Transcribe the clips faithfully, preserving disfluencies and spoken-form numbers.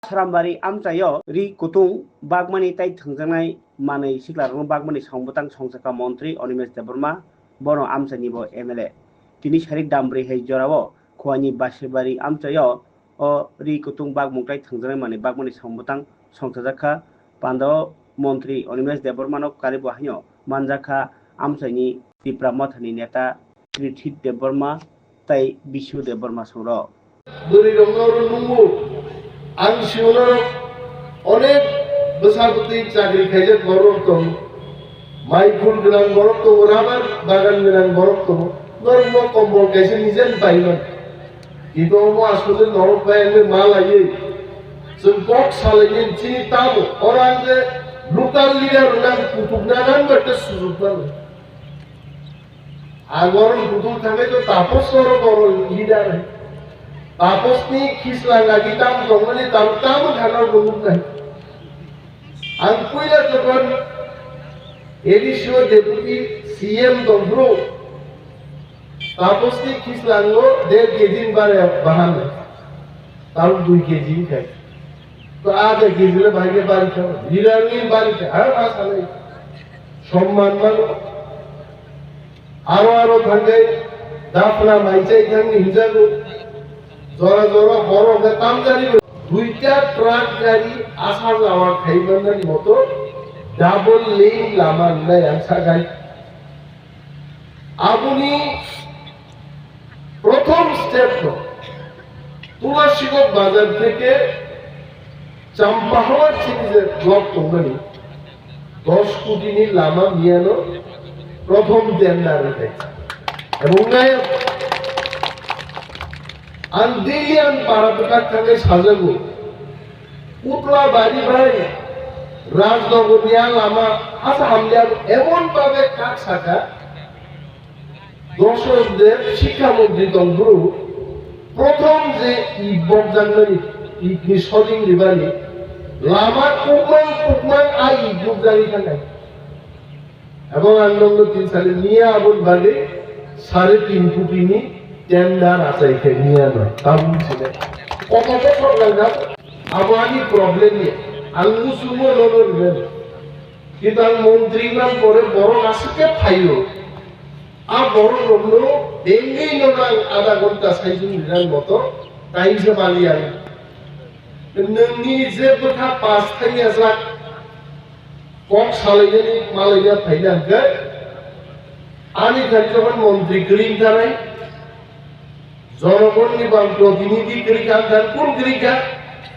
Sarambari amchaio ri kutung bagmani tai thwngjaknai manwi siklarokno bagmani song bwtang songchakha montri Animesh Debbarma, bono amchaini bo M L A. Tini sarik dam brwi hai jorao Khowani Basibari amchaio o ri kutung bagmung tai thwngjaknai manwi bagmani song bwtang songchajakha. Pandao montri Animesh Debbarmano karibo haino manjakha amchaini Tipra Mothani neta Krithit Debbarma tei Bishu Debbarma songrok. Bwrwi rokno oro nungo. Ang sio norok onek bwsa bwtwi chakri khaijak borok tongo. Mai phul gwnang borok tongo, rubber bagan gwnang borok tongo. Norok mo kombol kaisa nijen pai man. Ibo omo asole norok bai ang ma laiwi. Chwng kok salaini chini tamo. Oro ang je local leader rok nang kutuk na nang ba te sujuk nang. Agor kutung thangwi to Tapos oro boro leader hai. Tapos ni khislang agi tam tongmani tam tam khana rwmuk nai. Ang puila jokhon A D C o deputy C M tongphuru Tapos ni khislango der kg ni bare baham nai. Tam dui kg khai. To ada kg le bhai ke bari kha. Leader ni bari kha. Har ma salai. Somman mano. Aro aro thangwi daphna mai chai thangwi hinjago. Jora jora horo hwnkhe tamjani bo. Duita truck gari asha jawa khai manjani moto double lane lama wngnai ang sagai. Aboni prothom step no Tulasikok bazar theke Champahawar chini je block tongmani dos koti ni lama miyano prothom tender rwkha. Ebong nai ang daily ang para bwkhak thangwi sajago, Utla bari bai Rajnagar ni a lama hasa hamya emon babe kak saka. Dosok de Sikha Montri tong bru, prothom je i bokjakmani, i ni soding ribani, lama kukmang kukmang a i bukjagwi thangnai. Ebong ang nokno tin sari niya aboni bagwi sare tin koti ni tender achai khe niya no. Tabuk sile. Koto koto nangkha. Abo ani problem ya. Ang musumo nono ribani. Kintu ang montri man pore borok aswk khe phaio. A borok rokno bengwi no nang ada ghonta saijwng rirang moto time se mali ang. Nwngni je bwkha pass thangya jak kok salainani malaina phaina hwnkhe ani thani jokhon montri kwrwi wngkha nai. Jonogonni bang protinidhi kwrwi kha, ang khan kun kwrwi kha?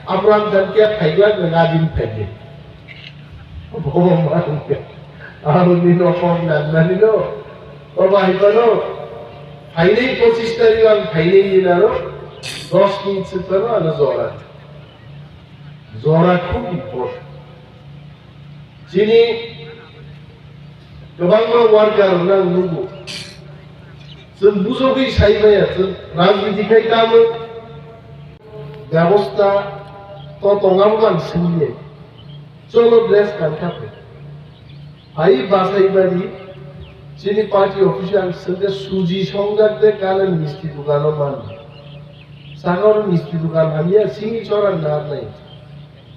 Abraham khan khe phaiglak nang adin phaikhe. Bhagwan khe. Aroni nokol nangnani no. O bai phano phainai pochis tarik ang phainai din aro dos minute se phano ano jora. Jora khub important. Chini kwbangma worker rokno ang nugo. Chwng bujogwi sai maya, chwng rajniti khai tamo. Bebosta to tongabo ang swngliya. Cholo dress kankha phai. Phai bachai bari chini party office ang swngkhe suji songjak de kale misti dukano man. Saka oro misti dukan hamya sini chora narnai.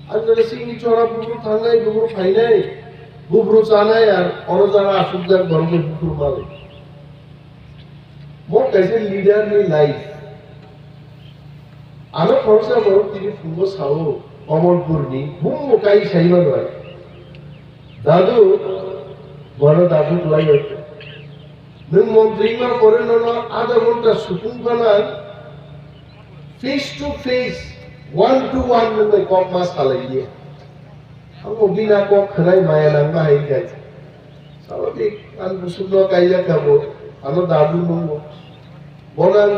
Ang jaga sini chora bubru thangnai, bubru phainai, bubru chanai, ar oro jaga asukjak borok bai bubru malai. Mo kaisa leader ni life. Ano khoroksa borok tini phungo sao, Komolpur ni, bumbo kai sai manai. Dadu, bono dadu kwlai bai. Nwng montri wngma pore nono adha ghonta sukung phano ang face to face, one to one nwng bai kok ma salai liya. Ang bo bina kok khwnai maya nang ma hai khe. Salo di ang busuk no kaijak kha bo, ano dadu nungo. Bono ang